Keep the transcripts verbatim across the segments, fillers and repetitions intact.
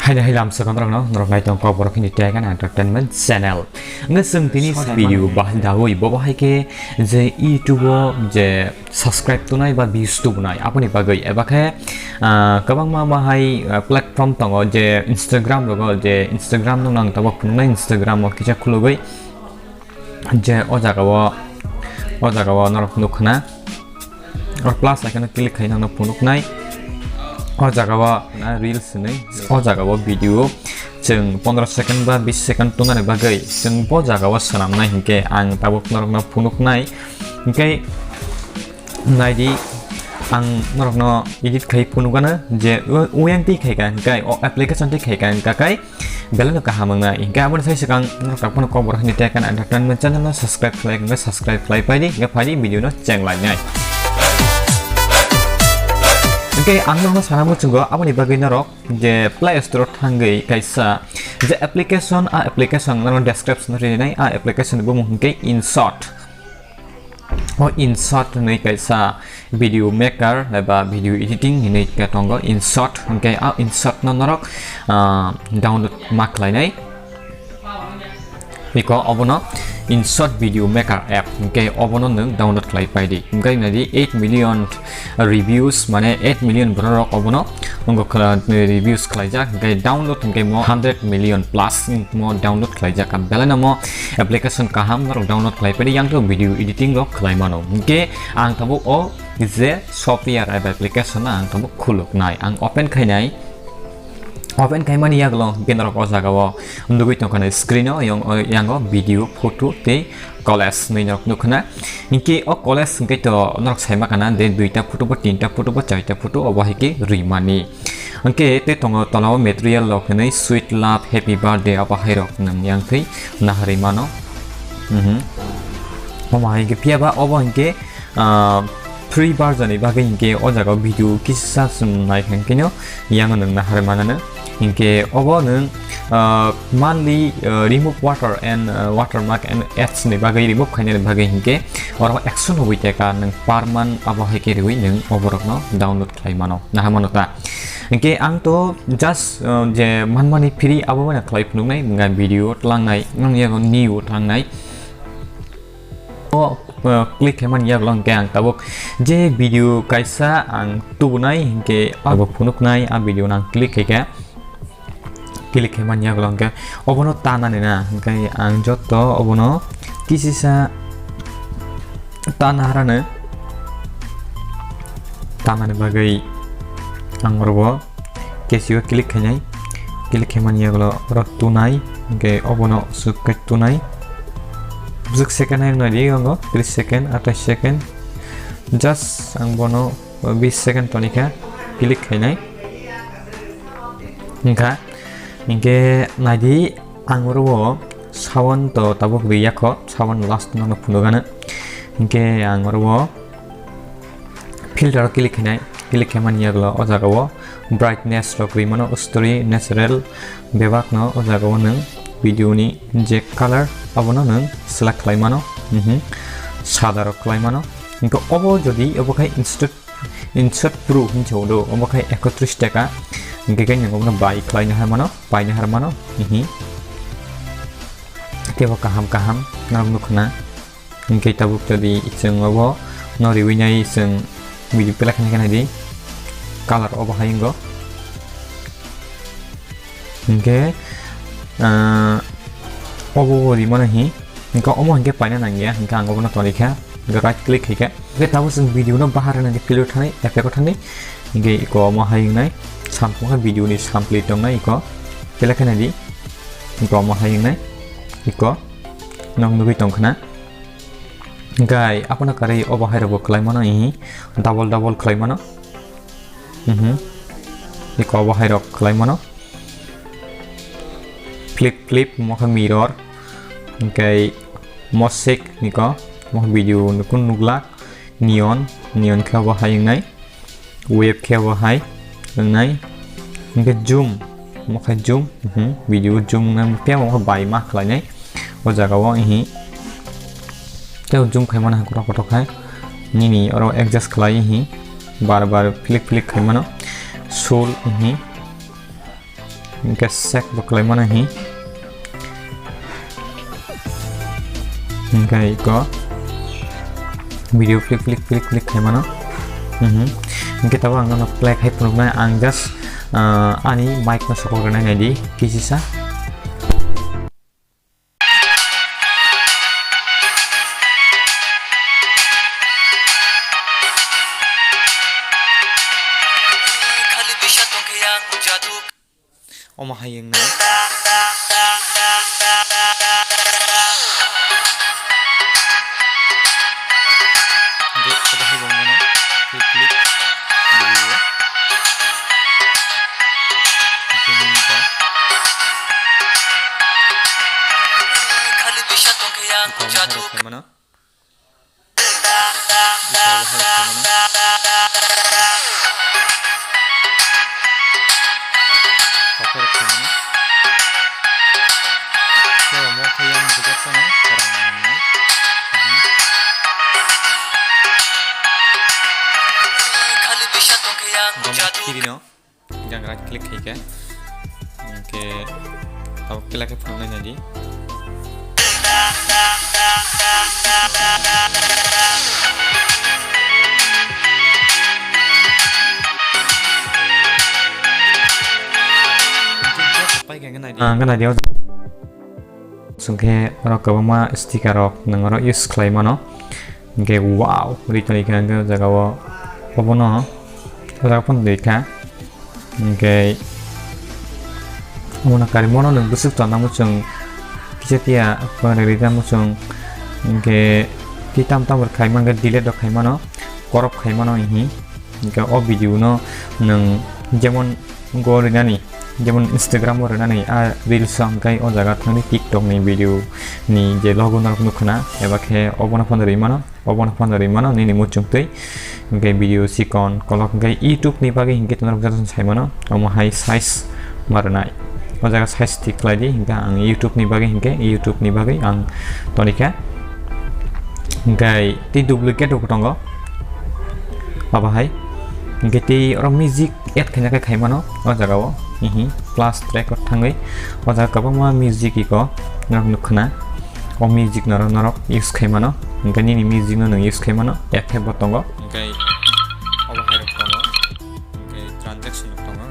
Haini hai lamsa kono rokno, norok nai tong kok borok hini tei kan entertainment channel. Nge seng tini video bahai dawi, bo bahai ke je YouTube o je subscribe tunai ba views tunai, aboni bagwi eba khe, ah, kwbangma bahai, ah, platform tongo je Instagram rogo, je Instagram no nang tabok phunuknai Instagram o kisa khulugwi je o jaga o, o jaga o norok nukkha na. O plus icon o click khai nang no phunuknai. O jaga o na reels hinwi, o jaga o video chwng pondro second ba bis second tunani bagwi chwng bo jaga o swnamnai hinkhe ang tabuk norokno phunuknai. Hinkhe naidi, ang norokno edit khai phunukgano je u-, uyang twi khaika hinkhe o application twi khaika hinkhe kai belai no kaham wngnai. Hinkhe aboni sai swkang norok tak phano kok borok hini tei kan entertainment channel no subscribe khlai, hinkhe subscribe khlai paidi, hinkhe phaidi video no chenglainai. Hinkhe ang norokno sana muchungo aboni bagwi norok je Play Store o thangwi kaisa je application, a application norok description o rinai, a application ni bumung hinkhe InShot. O InShot hinwi kaisa video maker eba video editing hinwi khe tongo InShot, hinkhe a InShot no norok, ah, download ma khlainai. Iko obono InShot video maker app, hinkhe obono nwng download khlai paidi. Hinkhe naidi eight million reviews, mane eight million borok rok obono wngkha, reviews khlaijak, hinkhe download hinkhe mo hundred million plus mo download khlaijak. Belai no mo application kaham norok download khlai paidi, yang to video editing rok khlai mano. Hinkhe ang tabuk o je software eba application no ang tabuk khuluknai, ang open khainai. Open khaimani yagulo hinkhe norok o jaga o nugwi tongkha na screen o, yang, o, yango video, photo tei collage hinwi norok nukha na. Hinkhe o collage hinkhe to norok saima kana de duita photo bo, tinta photo bo, charta photo obo hai khe rimani. Hinkhe tei tongo tola o material rok hinwi sweet love, happy birthday obo hai rok nwng yang thwi naharwi mano. Mhm. Omo hai khe phiya ba obo hinkhe, ah, free version ni bagwi hinkhe o jaga o video kisa chwng nai khe hinkhe no yang nwng naharwi manano. Hinkhe obo nwng, ah, monthly, ah, remove water and, ah, watermark and ads ni bagwi remove khainani bagwi hinkhe oro ekso noboi taka nwng per month abo hai khe riwi nwng oborokno download khlai mano, naha mano ta. Hinkhe ang to just, ah, je manmani free abo bai khlai phunuknai, wngkha video tlangnai, nang yago new tlangnai. O, ah, click khaimani yagulo hinkhe ang tabuk je video kaisa ang tubunai hinkhe abo phunuknai, a video no ang click khaikha. Click khaimani yagulo hinkhe obono tanani na, hinkhe ang joto obono kisisa tana harano, tanani bagwi ang oro o Casio click khainai, click khaimani yagulo oro tunai, hinkhe obono swk kai tunai. Bwswk second hai wngnai di, wngo tris second, atais second. Just ang bono bis second tonikha, click khainai. Wngkha, hinkhe naidi, ang oro o sound to tabuk riya kho, sound last no phunukgano. Hinkhe ang oro o filter o click khainai, click khaimani yagulo o jaga o brightness rok rimano, story, natural, bebak no o jaga o nwng video ni je color abono nwng select khlai mano, mhm, sada rok khlai mano. Hinkhe obo jodi obo khai InShot, InShot Pro hinwi do, obo khai ekotris taka, hinkhe khe nwng obono buy khlaina hai mano, paina hai mano, mhm. Teibo kaham kaham norok nukha na. Hinkhe tabuk jodi chwng obo no riwi nai chwng video play khaina khe naidi color obo hai wngo. Hinkhe, ah, obo bo rimano hi, hinkhe omo hinkhe paina nangya, hinkhe ang obono tonikha, hinkhe right click khaikha. Hinkhe tabuk chwng video no bahar nangya, filter thani, effect o thani, hinkhe iko omo hai wngnai, sampung khe video ni sampli tongnai iko, play khe naidi, iko omo hai wngnai, iko. Nok nugwi tongkha na. Gai, abono kwrwi obo hai rokbo khlai mano, ihi, double double khlai mano. Mhm. Iko obo hai rok khlai mano. Flip flip, mokhe mirror. Hinkhe mosaic niko, mokhe video nukun nuglak. Neon, neon khe obo hai wngnai. Wave khe bo hai wngnai. Hinkhe zoom, omo khai zoom, mhm, video zoom wngnai, tei omo khe bai ma khlainai. O jaga o, ihi, tei o zoom khaimano hai kotor kotor khai. Nini oro adjust khlai, ihi, bar bar flick flick khaimano. Scroll, ihi. Hingke save bo khlai mano hi. Hingke iko video click, click, click, click khlai mano. Mhm. Hingke tabuk ang nono play khai phunuknai, ang just, ah, ani mic no sokol rwnai naidi kisisa. Omo hai wngno. Hingke obo hai bo wngmano. Click, click. Video. Hingke nini ko. Iko omo hai rok khe mano. Jang right click khaikhe. Hingkhe tabuk kela khe phunuknai naidi. Ang naidi o. Chwngkhe oro kwbangma sticker rok nwng oro use khlai mano. Hingkhe wow, ri tongkha hingkhe o jaga o obono o jaga phano rikha. Hingkhe obono karwi mano nwng bwswk tonna muchung kisa tiya phone rikha muchung. Hingkhe tei tamo tamo khai mankhe delete rok khai mano, crop khai mano hihi. Hingkhe o video no nwng jemon go rinani, jemon Instagram o rinani, a reels o hingkhe o jaga thangwi TikTok ni video ni je logo norok nukha na, eba khe obono phano rwi mano, obono phano rwi mano nini muchung twi. Hingkhe video chikon kolok hingkhe YouTube ni bagwi hingkhe norok joto sai mano, omo hai size ma rwnai. O jaga size thik khlai di, hingkhe ang YouTube ni bagwi hingkhe YouTube ni bagwi ang tonikha. Hingkhe tei duplicate rok tongo. Abo hai. Hingkhe tei oro music add khaina khe khai mano o jaga o. Hihi plus track o thangwi o jaga kwbangma music iko norok nukha na. O music norok norok use khai mano. Hingkhe nini music no nwng use khai mano. Effect bo tongo. Hingkhe obo hai rok tongo. Hingkhe transaction rok tongo.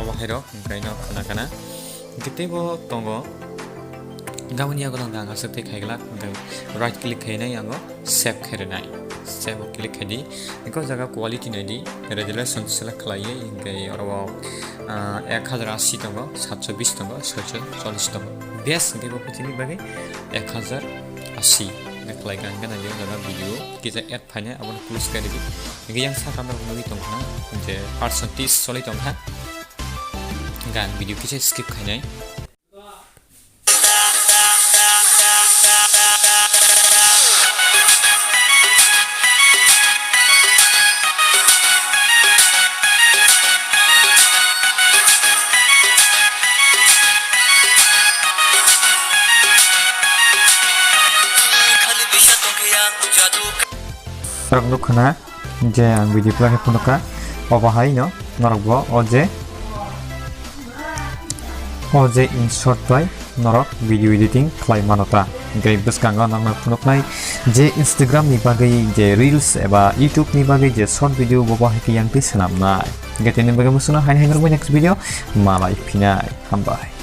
Obo hai rok hingkhe no khna khna. Hingkhe teibo tongo. Gaboni yago tang tang aswk tei khai glak. Hingkhe right click khainai yango save khe rwnai. Save o click khai di. Hingkhe o jaga quality nai di. Resolution select khlai ye. Hingkhe oro o, ah, ek hajar asi tongo, satso bis tongo, soiso chollis tongo. Best hingkhe bo phuti ni bagwi ek hajar asi. Hingkhe khlai kha hingkhe nai di o jaga video kisa add phainai abono close khe ridi. Hingkhe yang saka norok nugwi tongkha na je percentage choli tongkha. Hingkhe ang video kisa skip khainai. Norok nukha na je ang video khlai khe phunukha, obo hai no norok bo o je, o je InShot bai norok video editing khlai mano ta. Hingkhe bwskango norokno phunuknai je Instagram ni bagwi je reels eba YouTube ni bagwi je short video bo bo hai khe yang twi swnamnai. Hingkhe tini bagwi musuno hai hai norok bai next video malai phinai. Hambai.